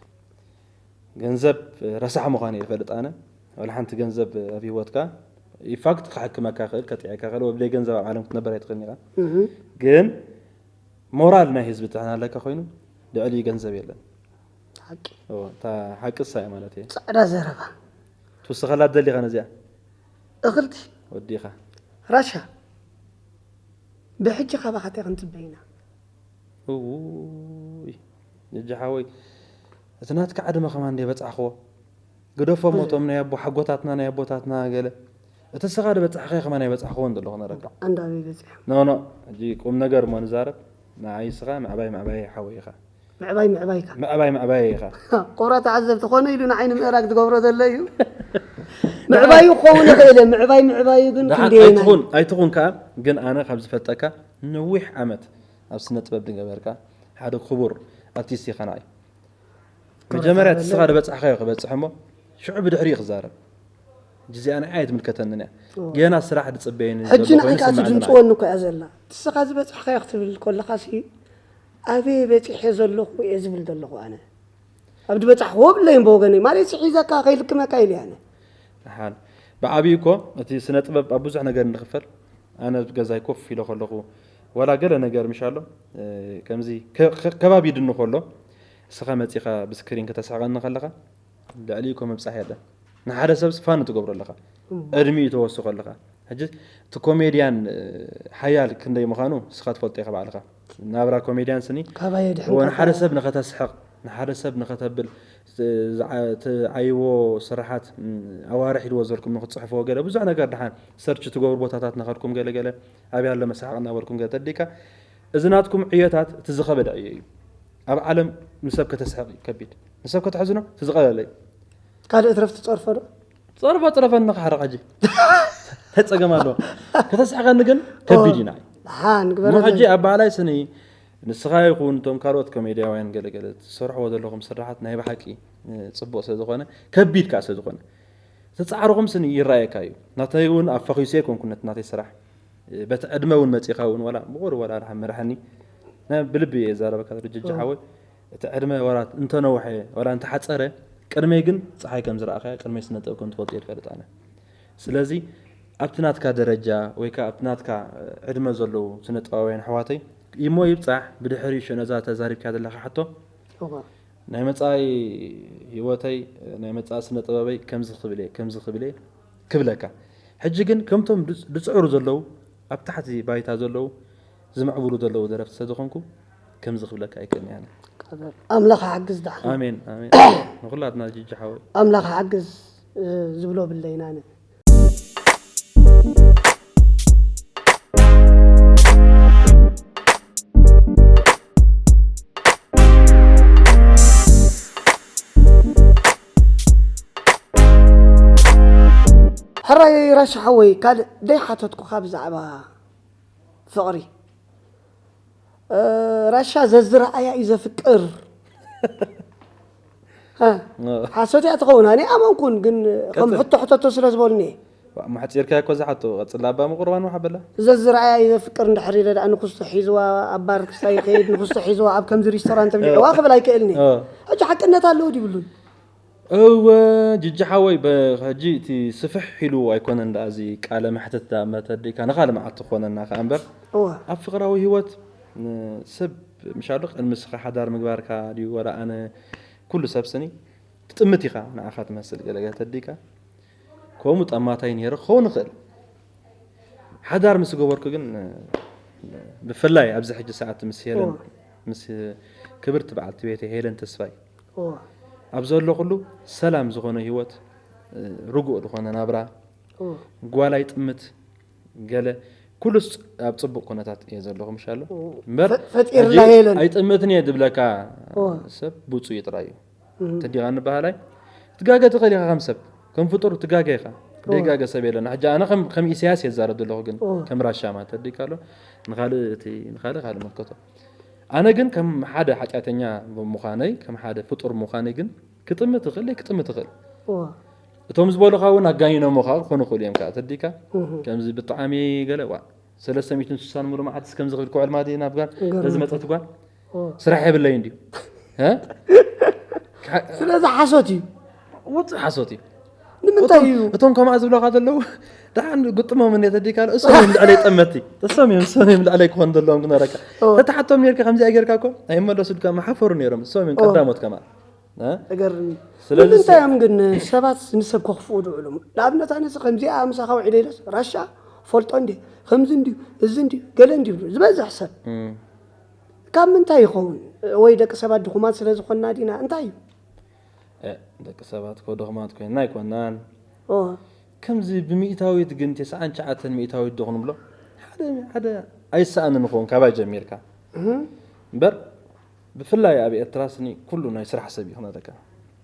ገንዘብ ረሳሕ ምዃኑ እየ ይፈልጥ ኣነ ወላ ሓንቲ ገንዘብ ኣብ ህይወትካ ኢንፋክት ክሕክመካ ክእል ከጥዕካ ክእል ወብለይ ገንዘብ ኣብ ዓለም ክትነበር ኣይትኽእልን ኢኻ እህ። ግን ሞራል ናይ ህዝቢ ትሕን ኣለካ ኮይኑ ልዕሊ ገንዘብ የለን ሓቂ። እዎ፣ እታ ሓቂ እሳ እያ ማለት እየ ፃዕዳ ዘረባ። ትውስኸላ ደሊኻ ነዚኣ እኽልቲ ወዲኻ ራሻ ብሕጂ ካባኻ እንታይ ክንፅበ ኢና? እውይ ጀጂ ሓወይ እቲ ናትካ ዕድመ ከማን እንደ በፃዕኽዎ ግደፎ ሞቶም ናይ ኣቦ ሓጎታትና ናይ ኣቦታትና ገለ እቲ ስኻ ዝበፃሕኸ ከማን ኣይበፃዕኽዎን ዘለኹ ነረካ ኣንዳበይ በፂሐ ኖ ኖ ሕጂ ቁም ነገር እሞ ንዛረብ ንዓይ ስኻ ምዕባይ ምዕባይ ሓወይ ኢኻ ምዕባይ ምዕባይካ ምዕባይ ምዕባይ ኢኻ ቆራ ተዓዘብቲ ኮነ ኢሉ ንዓይኒ ምእራግ ትገብሮ ዘሎ እዩ። ምዕባዩ ክኸውን ይኽእል እየ። ምዕባይ ምዕባዩ ግን ደሓን ክንደየናይ? ኣይትኹን ኣይትኹን ከዓ ግን ኣነ ካብ ዝፈልጠካ ነዊሕ ዓመት ኣብ ስነ ጥበብ ዝገበርካ ሓደ ክቡር ኣርቲስት ኢኻ ንዓይ መጀመርያ እቲ ስኻ ዝበፅሕካዮ ክበፅሕ እሞ ሽዑ ብድሕሪኡ ክዛረብ ሕጂ እዚኣ ንዓይ ኣይትምልከተንን እያ ገና ስራሕ ዝፅበየኒ ሕጂ ዘሎ ንዓይ ኮይኑ ከዓ ይስማዓኒ ትድምፅወኒ እኮ እያ ዘላ። እቲ ስኻ ዝበፅሕካዮ ክትብል ከለኻሲ ኣበየ በፂሐ ዘለኹ እየ ዝብል ዘለኹ ኣነ። ኣብ ዝበፃሕክዎ ብለይን ብወገነይ ማለት ሲ ሒዘካ ከይልክመካ ኢለ ኣነ። ሓን ብዓብዩ እኮ እቲ ስነ ጥበብ ኣብ ብዙሕ ነገር ንኽፈል ኣነ ኣብ ገዛይ ኮፍ ኢለ ከለኹ ዋላ ገለ ነገር ምሽ ኣሎ እ፣ ከምዚ ከ- ከ- ከባቢድኒ ከሎ እስኻ መፂኻ ብስክሪን ከተስሕቐኒ ከለኻ ልዕሊ እኮ ምብፃሕ የለን ንሓደ ሰብ ስፋን ትገብሮ ኣለኻ ዕድሚኡ ተወስኾ ኣለኻ ሕጂ እቲ ኮሜድያን እ፣ ሓያል ክንደይ ምዃኑ እስኻ ትፈልጦ ኢኻ ባዕልኻ ናብራ ኮሜድያን ስኒ ካባየ ድሕን እወ ካብ- ንሓደ ሰብ ንኸተስሕቕ ንሓደ ሰብ ንኸተብል ዝዓ- ትዓይዎ ስራሓት ም፣ ኣዋርሕ ኢልዎ ዘልኩም ንክትፅሕፍዎ ገለ ብዙሕ ነገር ድሓን ሰርች ትገብሩ ቦታታት ንኸልኩም ገለ ገለ ኣብይ ኣሎ መሳሓቕ እናበልኩም ገለ ተዲካ እዚ ናትኩም ዕዮታት እቲ ዝኸበደ ዕዮ እዩ ኣብ ዓለም ንሰብ ከተስሕቕ እዩ ከቢድ ንሰብ ከተሕዝኖ እቲ ዝቐለለ እዩ ካልእ እትረፍ ትፀርፎ ዶ? ፀርፎ ፅረፈኒ ንኽሓርቕ ሕጂ እንታይ ፀገም ኣለዎ ከተስሕቐኒ ግን ከቢድ እዩ ንዓይ ሓን እሞ ግበረለይ። ሕጂ ኣብ ባህላይ ስኒ ንስኻ ይኹን እቶም ካልኦት ኮሜድያውያን ገለገለ ትሰርሕዎ ዘለኹም ስራሓት ናይ ብሓቂ ጽቡቕ ስለ ዝኾነ፣ ከቢድ ከኣ ስለ ዝኾነ፣ እቲ ጻዕርኹም ስኒ ይረኣየካ እዩ። ናተይ እውን ኣብ ፈኺሱ ኣይኮንኩን ነቲ ናተይ ስራሕ። በቲ ዕድመ እውን መጺኻ እውን ዋላ ምቑር ዋላ ርሓ ምርሓኒ፣ ናይ ብልቢ እየ ዛረበካ ዘሎ ጅጅ ሓወይ። እቲ ዕድመ ዋላ እንተነውሐ ዋላ እንተሓጸረ፣ ቅድመይ ግን ጸሓይ ከም ዝረኣኻያ ቅድመይ ስነ ጥበብ ከም ትፈልጦ እየ ዝፈልጥ ኣነ። ስለዚ ኣብቲ ናትካ ደረጃ ወይ ከኣ ኣብቲ ናትካ ዕድመ ዘለዉ ስነ ጥበባውያን ኣሕዋተይ፣ ይሞ ይብጻሕ፣ ብድሕሪኡ ሽዑ ነዛ ተዛሪብካያ ዘለኻ ሕቶ፣ እወ። ናይ መጻኢ ህይወተይ፣ ናይ መጻኢ ስነ ጥበበይ ከምዚ ክብል እየ፣ ከምዚ ክብል እየ ክብለካ። ሕጂ ግን ከምቶም ድጽ-፣ ድጽዕሩ ዘለዉ፣ ኣብ ታሕቲ ባይታ ዘለዉ፣ ዝምዕብሉ ዘለዉ ደረፍቲ ስለ ዝኾንኩ፣ ከምዚ ክብለካ ኣይክእልን እየ ኣነ። ኣምላኽ ሓግዝ ደሓን። ኣሜን፣ ኣሜን። ንኹላትና ጅጅ ሓወይ። ኣምላኽ ሓግዝ፣ እ፣ ዝብሎ ብለይና ኣነ። ሕራይ ራሻ ሓወይ፣ ካልእ ደይሓተትኩኻ ብዛዕባ ፍቕሪ። እ፣ ራሻ ዘዝረኣያ እዩ ዘፍቅር። ሃ፣ እ። ሓሶት እያ ትኸውን፣ ኣነ ኣመንኩን፣ ግን ከም ቀጽል። ሕቶ ሕተቶ ስለ ዝበሉኒ። ዋ፣ ማሕጺርካ እኮ ዝሓቶ፣ ቀጽል ኣባ ምቑርባን ወሓበላ። ዘዝረኣያ እዩ ዘፍቅር እንድሕር ኢለ ደኣ ንክስቶ ሒዝዋ፣ ኣብ ባር ክስታይ ይኸይድ፣ ንክስቶ ሒዝዋ፣ ኣብ ከምዚ ሪስቶራንት ኣብሊዕዋ እ። ክብል ኣይክእልኒ። እ። ሕጂ ሓቅነት ኣለዎ ድይብሉን? እወ፣ ጅጂ ሓወይ፣ በ-፣ ሕጂ እቲ ስፍሕ ኢሉ ኣይኮነን ደኣ እዚ ቃለ መሕትት ደኣ መተዲካ ንኻልእ መዓልቲ ክኾነና ከኣ እምበር፣ እወ። ኣብ ፍቕራዊ ህይወት፣ ን-፣ ሰብ ምሻሉ ቅድሚ ንስኻ ሓዳር ምግባርካ ድዩ ዋላ ኣነ፣ ኩሉ ሰብ ስኒ ትጥምት ኢኻ፣ ንዓኻ ትመስል ገለ ገለ ተዲካ። ከምኡ ጠማታይ ነይረ ክኸውን ይኽእል። ሓዳር ምስ ገበርኩ ግን፣ ብፍላይ ኣብዚ ሕጂ ሰዓት ምስ ሄለን፣ እወ። ምስ ክብርቲ በዓልቲ ቤተይ ሄለን ተስፋይ፣ እወ። ኣብ ዘለኹሉ ሰላም ዝኾነ ህይወት፣ ርጉእ ዝኾነ ናብራ፣ እወ። ጓል ኣይጥምት፣ ገለ፣ ኩሉስ ኣብ ጽቡቕ ኩነታት እየ ዘለኹ፣ ምሻሎ። እወ። እምበር፣ ፈ-፣ ፈጢርላ ሕጂ ሄለን። ኣይጥምትን እየ ዝብለካ እወ። ሰብ ብጹእ እዩ ጥራይ እዩ። እህ። ተዲኻ ንበሃላይ፣ ትጋገ ትኽእል ኢኻ ከም ሰብ፣ ከም ፍጡር ትጋገ ኢኻ። እወ። ደይጋገ ሰብ የለን። ሕጂ ኣነ ከም፣ ከም ኢሳያስ እየ ዝዛረብ ዘለኹ ግን፣ እወ። ከም ራሻ ማለት ተዲካ ኣሎ። ንኻልእ እቲ፣ ንኻልእ ካልእ መልከቶ። ኣነ ግን ከም ሓደ ሓጢኣተኛ ብምዃነይ፣ ከም ሓደ ፍጡር ምዃነይ ግን ክጥምት እኽእል፣ ክጥምት እኽእል። እወ። እቶም ዝበሉኻ እውን ኣጋኒኖም ከኣ ክኾኑ ይኽእሉ እዮም ከኣ ተዲካ። እህ። ከምዚ ብጣዕሚ ገለ፣ ዋ፣ ሰለስተ ሚእትን ስሳን ሙሉ መዓልቲ ከምዚ ክብል ክውዕል ማለት እዩ ናብ ጓል፣ ገርም። ነዚ መጸት ጓል። እወ። ስራሕ የብለይን ድዩ? እ? ስለዚ ሓሶት እዩ። ውጹእ ሓሶት እዩ። ንምንታይ እቶም፣ እዩ? እቶም ከምኣ ዝብለኻ ዘለዉ፣ ደሓን ግጥሞም እንዴ ተዲካ ኣሎ፣ እሶም እዮም ልዕለይ ጠመቲ። እሶም እዮም፣ እሶም እዮም ልዕለይ ክኾኑ ዘለዎም ክነበረካ። እወ። ተተሓቶም ነርካ ከምዚኣ ጌርካ እኮ፣ ኣይመለሱልካ፣ ምሓፈሩ ነይሮም። እሶም እዮም እወ። ቀዳሞት ከምኣ። እ? እገርም እዩ። ስለዚ ንምንታይ ስ- እዮም ግን ሰባት ንሰብ ከኽፍኡ ዝውዕሉ? ንኣብነት ኣነስ ከምዚኣ ምሳኻ ውዒለ ኢለስ፣ ራሻ ፈልጦ እንዴ፣ ከምዚ እንድዩ፣ እዚ እንድዩ፣ ገለ እንድዩ፣ ዝበዝሕ ሰብ። እም። ካብ ምንታይ ይኸውን? ወይ ደቂ ሰባት ድኹማት ስለ ዝኾንና ዲና? እንታይ እዩ? እ፣ ደቂ ሰባት እኮ ድኹማት ኮይንና ኣይኮናን። ኦ። ከምዚ ብሚእታዊት ግን ተስዓን ትሽዓተን ሚእታዊት ዶ ክንብሎ? ሓደ፣ ሓደ ኣይሰኣንን ይኸውን ካባይ ጀሚርካ። እህ። እምበር ብፍላይ ኣብ ኤርትራ ስኒ ኩሉ ናይ ስራሕ ሰብ እዩ ክነለካ።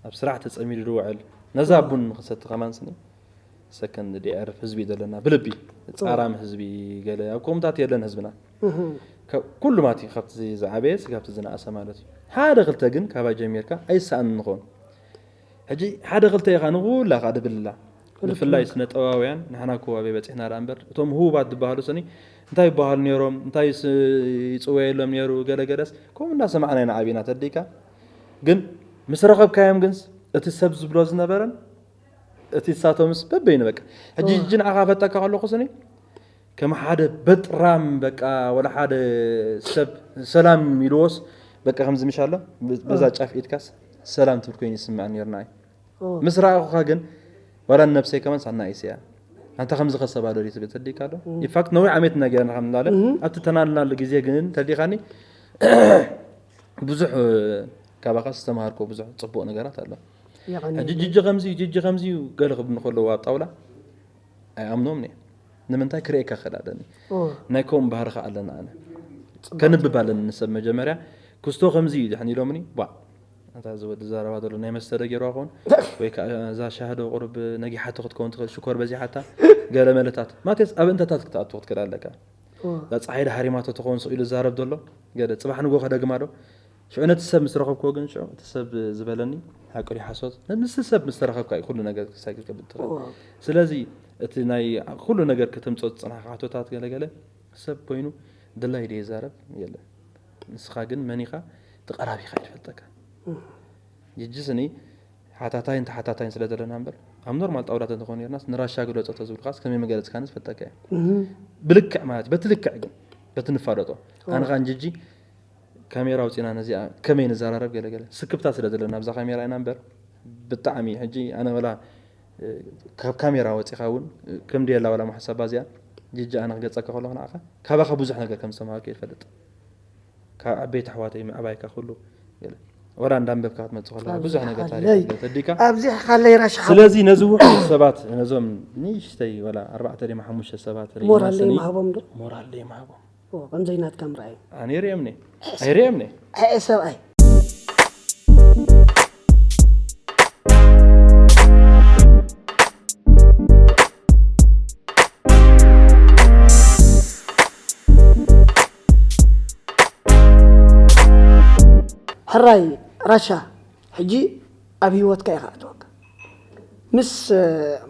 ኣብ ስራሕ ተጸሚዱ ዝውዕል፣ ነዛ ቡን ንኽሰቲ ከማን ስኒ ሰከንድ ደይዕርፍ ህዝቢ እዩ ዘለና። ብልቢ ጻራም ህዝቢ ገለ ኣብ ከምኡታት የለን ህዝብና። እህ። ካብ ኩሉ ማለት እዩ፣ ካብቲ ዝዓበየ እስካብ ዝነኣሰ ማለት እዩ። ሓደ ክልተ ግን ካባይ ጀሚርካ ኣይሰኣንን ንኸውን። ሕጂ ሓደ ክልተ ኢኻ ንኹላ ከኣ ድብልላ። ልክ ብፍላይ ነካ። ስነ ጥበባውያን ንሕና እኮ ኣበይ በጺሕና ደኣ እምበር፣ እቶም ህቡባት ዝበሃሉ ስኒ እንታይ ይበሃሉ ነይሮም፣ እንታይ ስ-፣ ይጽወየሎም ነይሩ፣ ገለ ገለስ ከምኡ እንዳሰማዕና ኢና ዓቢና ተዲካ። ግን ምስ ረኸብካዮም ግንስ እቲ ሰብ ዝብሎ ዝነበረን እቲ ንሳቶምስ በበይኑ በቃ። ሕጂ እወ። ሕጂ ንዓኻ ፈጠካ ከለኹ ስኒ ከም ሓደ በጥራም በቃ፣ ወላ ሓደ ሰብ ሰላም ኢልዎስ በቃ ከምዚ ምሽ ኣሎ፣ በዛ እወ። ጫፍ ኢድካስ ሰላም ትብል ኮይኑ ይስምዐኒ ነይሩ ንዓይ። እወ። ምስ ረኣኹኻ ግን ዋላ ንነብሰይ ከማን ሳና ኢስያ። ኣንታ ከምዚ ከሰባ ዶ ትብል ተዲካ ኣሎ? እም። ኢንፋክት ነዊሕ ዓመት እናገርና ከም እናለ እም። ኣብቲ ተናልናሉ ግዜ ግን ተዲኻኒ ብዙሕ፣ እ፣ ካባኻ ዝተምሃርኮ ብዙሕ ጽቡቕ ነገራት ኣሎ። የቐንየለይ። ሕጂ ጅጂ ከምዚ እዩ፣ ጅጂ ከምዚ እዩ ገለ ክብሉ ከለዉ ኣብ ጣውላ ኣይኣምኖም እየ። ንምንታይ ክርእየካ ክእል ኣለኒ። ኦ። ናይ ከምኡ ባህሪ ከኣ ኣለና ኣነ። ጽቡቕ። ከንብብ ኣለኒ ንሰብ መጀመርያ። ክስቶ ከምዚ እዩ ድሕን ኢሎምኒ፣ ቧዕ። ኣንታ እዚ ወዲ ዘረባ ዘሎ ናይ መስተ ዶ ገይርዋ ክኸውን? ወይ ከኣ እዛ ሻሂ ዶ ቁሩብ ነጊሓቶ ክትከውን ትኽእል፣ ሽኮር በዚሓታ፣ ገለ መለታት። ማቴስ ኣብ እንተታት ክትኣቱ ክትክእል ኣለካ። እዛ ፀሓይ ዶ ሃሪማቶ ትኸውን ስቕ ኢሉ ዝዛረብ ዘሎ? ገለ ፅባሕ ንጎ ከደግማ ዶ? ሽዑ ነቲ ሰብ ምስ ረኸብክዎ ግን ሽዑ እቲ ሰብ ዝበለኒ ሓቂ ድዩ ሓሶት? ምስ ሰብ ምስ ተረኸብካ እዩ ኩሉ ነገር ክሳይ ክትገብር ትኽእል። ስለዚ እቲ ናይ ኩሉ ነገር ከተምፅኦ ዝፅናሕካ ሕቶታት ገለገለ ሰብ ኮይኑ ድላይ ድየ ይዛረብ የለ። ንስኻ ግን መን ኢኻ? እቲ ቀራቢኻ ይፈልጠካ። ጅጅስ እኒ ሓታታይን ተሓታታይን ስለ ዘለና እምበር ኣብ ኖርማል ጣውላ ተንተኾኑ ነርናስ ንራሻ ግለፆ ተዝብልካስ ከመይ መገለፅካንስ ፈልጠካ እየ። ብልክዕ ማለት በቲ ልክዕ ግን በቲ ንፋለጦ ኣነ ኻን ጅጂ ካሜራ ኣውፂና ነዚኣ ከመይ ንዘራረብ ገለገለ ስክብታ ስለ ዘለና ኣብዛ ካሜራ ኢና እምበር ብጣዕሚ ሕጂ ኣነ ወላ ካብ ካሜራ ወፂኻ እውን ከም ድየላ ወላ ማሕሳባ እዚኣ ጅጂ ኣነ ክገፀካ ከለኹ ንዓኻ ካባኻ ብዙሕ ነገር ከም ዝተማሃርኩ ይፈልጥ። ካብ ዓበይቲ ኣሕዋተይ ምዕባይካ ኩሉ ገለ ወላ እንዳንበብካ ክትመፅእ ከለካ ብዙሕ ነገር ታሪክ ክትገልፅ ኣዲካ ኣብዚሕካለይ ራሻ ሓወይ። ስለዚ ነዚ ውሑድ ሰባት ነዞም ንእሽተይ ወላ ኣርባዕተ ደማ ሓሙሽተ ሰባት ሞራል ርኢናስኒ ዘይምሃቦም ዶ? ሞራል ዘይምሃቦም ኦ፣ ከምዘይ ናትካ ምርኣዩ። ኣነ ይርእየምኒ ኣይርእየምኒ ኣየ ሰብኣይ ሕራይ ራሻ ሕጂ ኣብ ህይወትካ ኢኻ ኣትወካ ምስ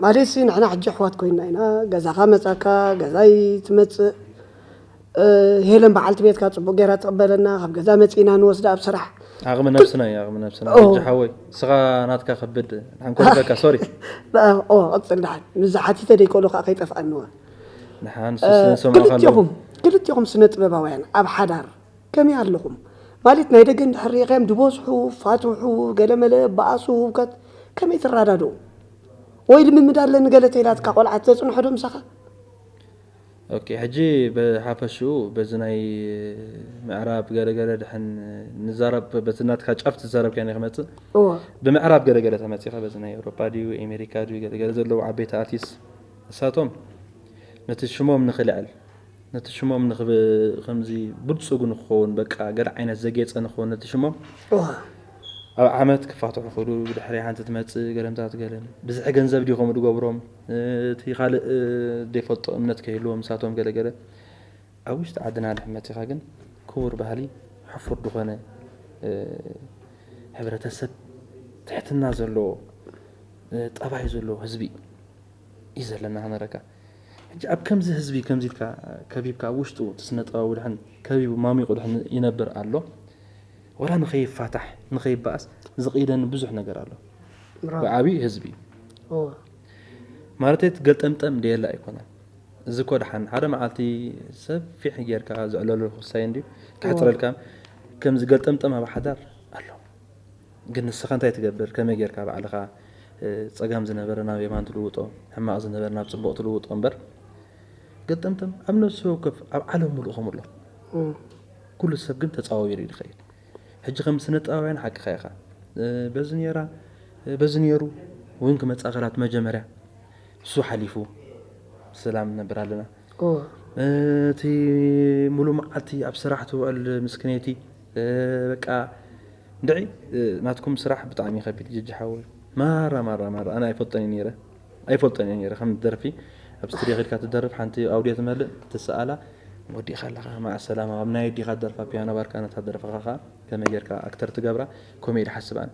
ማለት ሲ ንሕና ሕጂ ኣሕዋት ኮይና ኢና ገዛኻ መጻካ ገዛይ ትመጽእ ሄለን በዓልቲ ቤትካ ጽቡቅ ገይራ ትቕበለና ካብ ገዛ መጺና ንወስዳ ኣብ ስራሕ ዓቕሚ ነብስና እዩ ዓቕሚ ነብስና ሕጂ ሓወይ ስኻ ናትካ ከብድ ሓንኮልበካ ሶሪ ኦ ቅጽል ድሓን ንዛ ሓቲተ ደይከእሉ ከዓ ከይጠፍኣንዋ ንሓን ክልቲኹም ክልቲኹም ስነ ጥበባውያን ኣብ ሓዳር ከመይ ኣለኹም ማለት ናይ ደገ እንድሕር ሪእኻዮም ድበዝሑ ፋትሑ ገለመለ በኣሱ ህውከት ከመይ ትረዳድኡ ወይ ልምምድ ኣለኒ ገለ ተይላትካ ቆልዓ ተፅንሖ ዶ ምሳኻ ኦኬ ሕጂ ብሓፈሽኡ በዚ ናይ ምዕራብ ገለገለ ድሕን ንዛረብ በቲ ናትካ ጫፍ ትዛረብ ከይነ ክመፅእ እወ ብምዕራብ ገለገለ ተመፂኻ በዚ ናይ ኤውሮጳ ድዩ ኣሜሪካ ድዩ ገለገለ ዘለዉ ዓበይቲ ኣርቲስት ንሳቶም ነቲ ሽሞም ንኽልዕል ነቲ ሽሞም ንኽብ ከምዚ ብልፁግ ንክኸውን በቃ ገለ ዓይነት ዘጌፀ ንክኸውን ነቲ ሽሞም እወ ኣብ ዓመት ክፋትሑ ክእሉ ብድሕሪ ሓንቲ ትመፅእ ገለምታት ገለን ብዝሒ ገንዘብ ድዩ ከምኡ ድገብሮም እቲ ካልእ ዘይፈልጦ እምነት ከይህልዎም ንሳቶም ገለገለ ኣብ ውሽጢ ዓድና ድሕመት ኢኻ ግን ክቡር ባህሊ ሕፉር ዝኾነ ሕብረተሰብ ትሕትና ዘለዎ ጠባይ ዘለዎ ህዝቢ እዩ ዘለና ሃመረካ ሕጂ ኣብ ከምዚ ህዝቢ ከምዚ ኢልካ ከቢብካ ኣብ ውሽጡ እቲ ስነ ጥበባዊ ድሕን ከቢቡ ማሚቑ ድሕን ይነብር ኣሎ ወላ ንኸይፋታሕ ንኸይባእስ ዝቕይደኒ ብዙሕ ነገር ኣሎ ብዓብዪ ህዝቢ ማለተይ ገልጠምጠም ደየላ ኣይኮነን እዚ እኮ ድሓን ሓደ መዓልቲ ሰፊሕ ጌርካ ዝዕለሉ ክሳይ እንድዩ ክሕፅረልካ ከምዚ ገልጠምጠም ኣብ ሓዳር ኣሎ ግን ንስኻ እንታይ ትገብር ከመይ ጌርካ ባዕልኻ ፀጋም ዝነበረ ናብ የማን ትልውጦ ሕማቕ ዝነበረ ናብ ፅቡቕ ትልውጦ እምበር ገልጠምጠም ኣብ ነፍሲ ወከፍ ኣብ ዓለም ሙሉእ ከምሎ ኩሉ ሰብ ግን ተፃዋዊሩ ይኸይድ ሕጂ ከም ስነ ጥበባውያን ሓቅኻ ኢኻ በዚ ነራ በዚ ነሩ እውን ክመፃ ከላት መጀመርያ እሱ ሓሊፉ ሰላም ነብር ኣለና እቲ ሙሉ መዓልቲ ኣብ ስራሕ ትውዕል ምስክነይቲ በቃ እንድዒ ናትኩም ስራሕ ብጣዕሚ ከቢድ ጅጅ ሓወይ ማራ ማራ ማራ ኣነ ኣይፈልጦን እዩ ነይረ ኣይፈልጦን እየ ነይረ ከም ደርፊ ኣብ ስቱዲዮ ከድካ ትደርፍ ሓንቲ ኣውድዮ ትመልእ ትሰኣላ ወዲእካ ኣለኻ ማዓ ሰላማ ኣብ ናይ ኣዲኻ ደርፋ ፒያኖ ባርካ ነታ ደርፍኻ ከዓ ከመይ ጌርካ ኣክተር ትገብራ ኮሜዲ ሓስብ ኣነ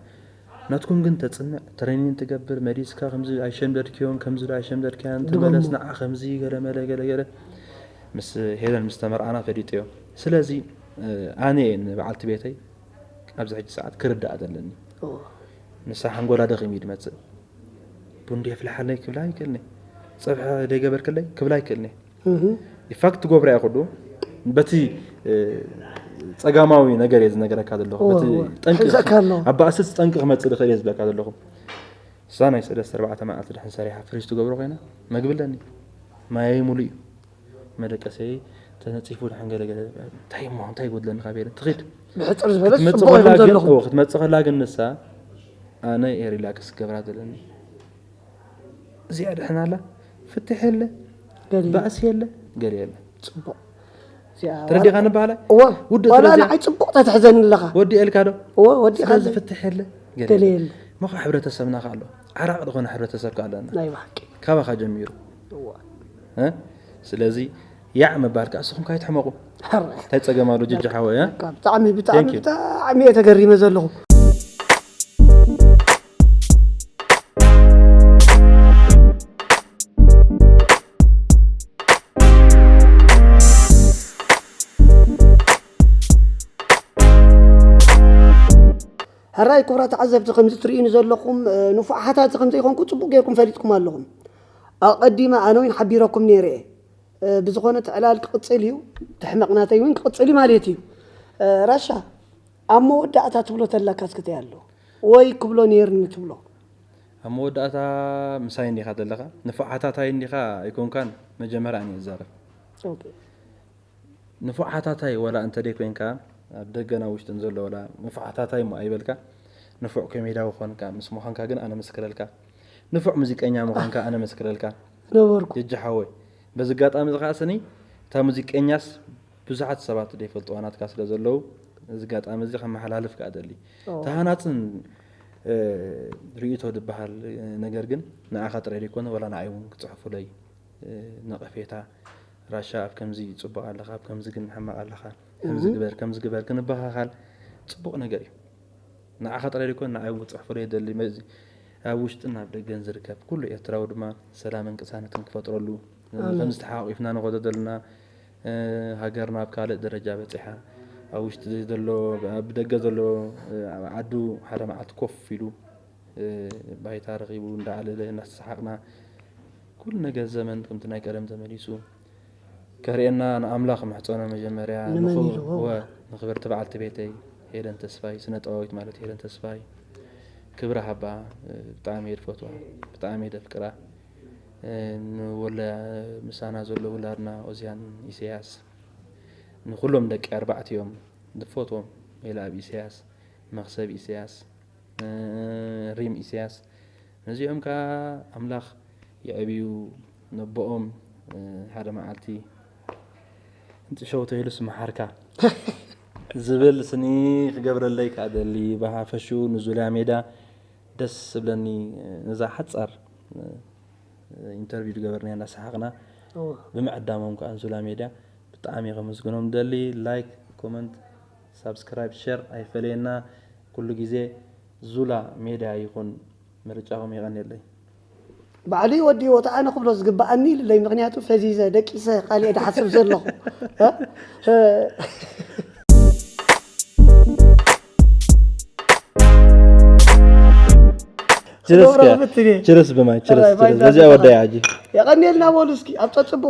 ናትኩም ግን ተፅንዕ ትሬኒን ትገብር መሊስካ ከምዚ ኣይሸምደድክዮን ከምዚ ዶ ኣይሸምደድክያን ትመለስ ንዓ ከምዚ ገለ መለ ገለ ገለ ምስ ሄለን ምስ ተመርዓና ፈሊጠዮ ስለዚ ኣነ እየ ንበዓልቲ ቤተይ ኣብዚ ሕጂ ሰዓት ክርዳእ ዘለኒ ንሳ ሓንጎላ ደኺም እዩ ድመፅእ ቡን ድየፍልሓለይ ክብላ ይክእልኒ ፀብሒ ደይገበርክለይ ክብላ ይክእልኒ ኢንፋክት ትገብሮ እያ ኩሉ በቲ ፀጋማዊ ነገር እየ ዝነገረካ ዘለኹ በቲ ጠንቂ ኣባእስስ ጠንቂ ክመፅእ ዝኽእል እየ ዝብለካ ዘለኹ እሳ ናይ ሰለስተ ኣርባዕተ መዓልቲ ድሕን ሰሪሓ ፍሪጅ ትገብሮ ኮይና መግቢ ኣለኒ ማየይ ሙሉ እዩ መደቀሰይ ተነፂፉ ድሕን ገለገለ እንታይ እሞ እንታይ ይጎድለኒ ካብ የለን ትኽድ ብሕፅር ዝበለ ክትመፅእ ከላ ግን እዎ ክትመፅእ ከላ ግን ንሳ ኣነ እየ ሪላክስ ክገብራ ዘለኒ እዚኣ ድሕን ኣላ ፍትሕ የለ ባእሲ የለ ገለ የለ ፅቡቅ ተረዲኻ ንባህላ እወ ውድእ ዋላ ንዓይ ፅቡቅ ተትሕዘኒ ኣለኻ ወዲኤልካ ዶ እወ ወዲእካ ስለዚ ፍትሕ የለ ገለ ገለ የለ የለ እሞ ከዓ ሕብረተሰብና ከዓ ኣሎ ዓራቕ ዝኾነ ሕብረተሰብ ከዓ ኣለና ናይ ብሓቂ ካባኻ ጀሚሩ እወ እ? ስለዚ ያዕ ምባል ከዓ እስኹም ካይትሕመቑ። እንታይ ጸገም ኣሎ ጅጂ ሓወይ? እ? ብጣዕሚ ብጣዕሚ Thank you. ብጣዕሚ እየ ተገሪመ ዘለኹ። ሕራይ ክቡራት ተዓዘብቲ፣ ከምዚ ትርእዩኒ ዘለኹም፣ እ፣ ንፉዕ ሓታቲ ከም ዘይኮንኩ ጽቡቕ ጌርኩም ፈሊጥኩም ኣለኹም። ኣቐዲመ ኣነ እውን ሓቢረኩም ነይረ እየ። እ፣ ብዝኾነ እቲ ዕላል ክቕጽል እዩ፣ እቲ ሕመቕ ናተይ እውን ክቕጽል እዩ ማለት እዩ። እ፣ ራሻ፣ ኣብ መወዳእታ ትብሎ ተላካ እስኪ እንታይ ኣሎ? ወይ ክብሎ ነይርኒ ትብሎ? ኣብ መወዳእታ ምሳይ እንዲኻ ዘለኻ፣ ንፉዕ ሓታታይ እንዲኻ ኣይኮንካን፣ መጀመርያ እኔ እዛረብ። ኦኬ። ንፉዕ ሓታታይ ወላ እንተ ደይ ኮንካ፣ ኣብ ደገና ውሽጥን ዘሎ ወላ ንፉዕ ሓታታይ እሞ ኣይበልካ፣ ንፉዕ ኮሜዳዊ ኮንካ፣ ምስ ምዃንካ ግን ኣነ መስክረልካ፣ ንፉዕ ሙዚቀኛ ምዃንካ ኣነ መስክረልካ። ነበርኩ። ጅጂ ሓወይ፣ በዚ ኣጋጣሚ እዚ ከዓ ስኒ፣ እታ ሙዚቀኛስ ብዙሓት ሰባት ዘይፈልጥዋ ናትካ ስለ ዘለዉ፣ እዚ ኣጋጣሚ እዚ ከመሓላልፍ ከዓ ደሊ። ኦ። ተሃናጽን፣ እ፣ ርእይቶ ዝበሃል፣ እ፣ ነገር ግን ንኣኻ ጥራይ ዘይኮነ፣ ወላ ንዓይ እውን ክጽሕፉለይ፣ እ፣ ነቐፌታ፣ ራሻ ኣብ ከምዚ ጽቡቕ ኣለኻ፣ ኣብ ከምዚ ግን ሕማቕ ኣለኻ፣ ከምዚ ግበር፣ ከምዚ ግበር ክንበኻኻል ጽቡቕ ነገር እዩ። ንዓኻ ጥራይ ዘይኮነ፣ ንዓይ እውን ክጽሕፉለይ ይደሊ። መዚ ኣብ ውሽጥን ኣብ ደገን ዝርከብ ኩሉ ኤርትራዊ ድማ ሰላምን ቅሳነትን ክፈጥረሉ፣ ኣሜን። ከምዚ ተሓቋቒፍና ንኸዶ ዘለና፣ እ፣ ሃገርና ኣብ ካልእ ደረጃ በጺሓ፣ ኣብ ውሽጢ ዘሎ፣ ኣብ ደገ ዘሎ፣ እ፣ ኣብ ዓዱ ሓደ መዓልቲ ኮፍ ኢሉ፣ እ፣ ባይታ ረኺቡ እንዳዓለለ እናተሰሓቕና፣ ኩሉ ነገር ዘመን ከምቲ ናይ ቀደም ተመሊሱ ከርእየና ንኣምላኽ ምሕጸኖ። መጀመርያ ንመን ንኹ-፣ ኢልዎ? ወ-፣ ንኽብርቲ በዓልቲ ቤተይ ሄለን ተስፋይ፣ ስነ ጥበባዊት ማለት ሄለን ተስፋይ፣ ክብራ ሃባ፣ እ፣ ብጣዕሚ እየ ዝፈትዋ፣ ብጣዕሚ እየ ዘፍቅራ። እ፣ ንወለ-፣ ምሳና ዘሎ ውላድና ኦዝያን ኢሳያስ፣ ንኹሎም ደቂ ኣርባዕቲኦም ዝፈትዎም፣ ሜልኣብ ኢሳያስ፣ መኽሰብ ኢሳያስ፣ እ፣ ሪም ኢሳያስ፣ ነዚኦም ከዓ ኣምላኽ የዕብዩ፣ ነቦኦም፣ እ፣ ሓደ መዓልቲ እንጥሸው ተይሉስ መሓርካ ዝብል ስኒ ክገብረለይ ከዓ ደሊ። ብሓፈሽኡ ንዙልያ ሜዳ ደስ ዝብለኒ፣ ነዛ ሓጻር፣ እ፣ ኢንተርቪው ዝገበርናያ እናሰሓቕና እወ። ብምዕዳሞም ከዓ ዙላ ሜድያ ብጣዕሚ ከመስግኖም ደሊ። ላይክ፣ ኮመንት፣ ሳብስክራይብ፣ ሸር ኣይፈለየና። ኩሉ ግዜ ዙላ ሜድያ ይኹን ምርጫኹም። የቐንየለይ። ባዕሉ ይወዲዎ፣ እቲ ኣነ ክብሎ ዝግብኣኒ ኢሉለይ። ምኽንያቱ ፈዚዘ ደቂሰ ካሊእ ዝሓስብ ዘለኹ። እ? እ፣ ችርስ ክገብሮ ክፍትን እየ። ችርስ ብማይ ችርስ ራይ፣ ማይ ችርስ። በዚያ እንዳሰተኻ። ወዳይ ዓጂ። የቐንየልና በሉ እስኪ ኣብ ጸጽብቑ።